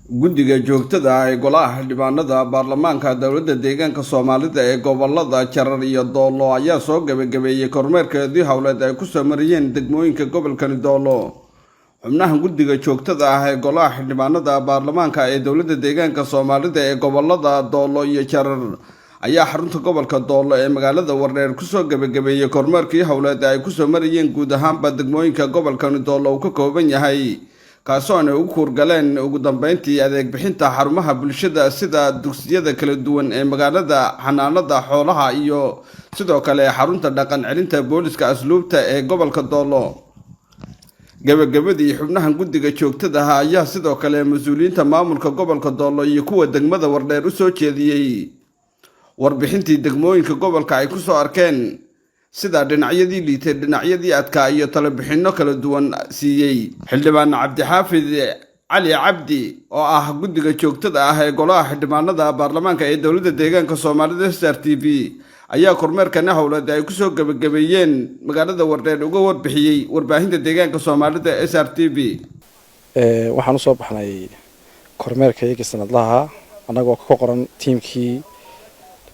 Guddiga joogtada ah ee golaha xildhibaanada baarlamaanka dowladda deegaanka Soomaalida ee gobolada Jarar iyo Doolo ayaa soo gabagabeeyey kormeerkeedii howleed ay kusoo mariyeen degmooyinka gobolkani Doolo. Xubnaha guddiga joogtada ah ee golaha xildhibaanada baarlamaanka ee dowladda deegaanka Soomaalida ee gobolada Doolo iyo Jarar ayaa xarunta gobolka Doolo ee magaalada Wardheer kusoo gabagabeeyey kormeerkii howleed ay kusoo mariyeen guud ahaanba degmooyinka gobolkani Doolo uu ka kooban yahay, kaasoo aanay ugu kuurgaleen ugu dambeyntii adeeg bixinta xarumaha bulshada sida dugsiyada kala duwan ee magaalada, xanaanada xoolaha iyo sidoo kale xarunta dhaqan celinta booliska asluubta ee gobolka Doolo. Gabagabadii, xubnahan guddiga joogtada ah ayaa sidoo kale mas-uuliyiinta maamulka gobolka Doolo iyo kuwa degmada Wardheer u soo jeediyey warbixintii degmooyinka gobolka ay kusoo arkeen, sida dhinacyadii liitay, dhinacyadii adkaa iyo talebixinno kala duwan siiyey. Xildhibaan Cabdixaafid Cali Cabdi oo ah guddiga joogtada ah ee golaha xildhibaanada baarlamaanka ee dowladda deegaanka Soomaalida SR TV ayaa kormeerkani howleed ay kusoo gebagabeeyeen magaalada Wardheer uga warbixiyey warbaahinta deegaanka Soomaalida SR TV. Waxaan usoo baxnay kormeerka iyagii sanadlaha, annagoo ka qoran tiimkii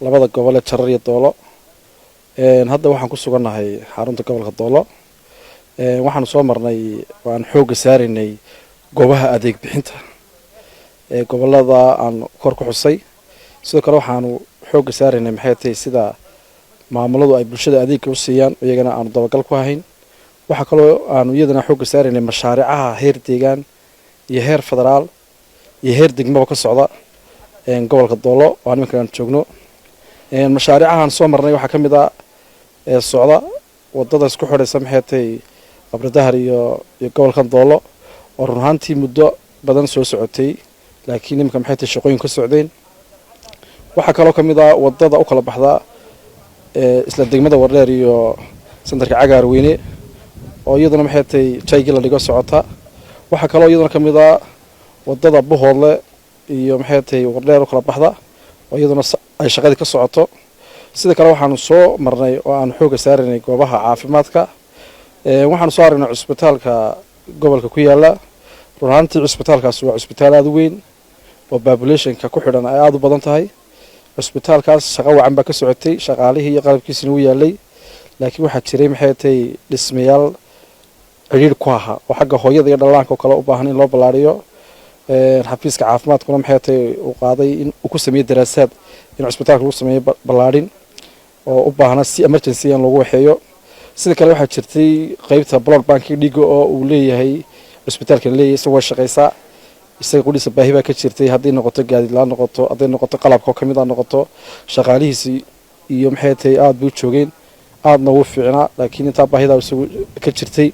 labada gobol ee Jarar iyo Doolo. Hadda waxaan ku sugannahay xarunta gobolka Doolo. Waxaanu soo marnay oo aan xoogga saaraynay goobaha adeeg bixinta ee gobolada aan kor ku xusay. Sidoo kale waxaanu xoogga saaraynay, maxay tahay, sida maamuladu ay bulshada adeegga u siiyaan, iyagana aanu dabagal ku hayn. Waxaa kaloo aanu iyadana xoogga saaraynay mashaaricaha heer deegaan iyo heer federaal iyo heer degmaba ka socda gobolka Doolo oo aan iminka aan joogno. Mashaaricahaan soo marnay waxaa ka mid ah ee socda wadada isku xidhaysa, maxay tahay, Qabridahar iyo gobolkan Doolo, oo run ahaantii muddo badan soo socotay, laakiin iminka, maxay tahay, shaqooyin ka socdeen. Waxaa kaloo ka mid ah wadada u kala baxda isla degmada Wardheer iyo centerka Cagaarweyne, oo iyaduna, maxay tahay, jaygii la dhigo socota. Waxaa kaloo iyaduna ka mid ah wadada Buhoodle iyo, maxay tahay, Wardheer u kala baxda, oo iyaduna ay shaqadii ka socoto. Sida kale waxaanu soo marnay oo aanu xoogga saaraynay goobaha caafimaadka. Waxaanu soo aragnay cusbitaalka gobolka ku yaala. Run ahaantii cusbitaalkaas waa cusbitaal aada u weyn oo populationka ku xidhan ay aada u badan tahay. Cusbitaalkaas shaqo wacan baa ka socotay, shaqaalihii iyo qalabkiisina u yaalay, laakiin waxaa jiray, maxay tahay, dhismayaal cidhiidh ku ahaa oo xagga hooyada iyo dhallaanka oo kale u baahan in loo ballaariyo. Xafiiska caafimaadkuna, maxay tahay, uu qaaday in uu ku sameeyey daraasaad in cusbitaalka lagu sameeyo ballaadhin oo u baahna si emergency in lagu waxeeyo. Sida kale waxaa jirtay qeybta blood banki dhiiga oo uu leeyahay cusbitaalkan leeyahay, isagoo shaqaysaa, isaga qudhiisa baahi baa ka jirtay, hadday noqoto gaadiid la noqoto, hadday noqoto qalabka oo kamid a noqoto. Shaqaalihiisi iyo, maxay tahay, aada bay u joogeen, aadna ugu fiicnaa, laakiin intaa baahidaa isagu ka jirtay.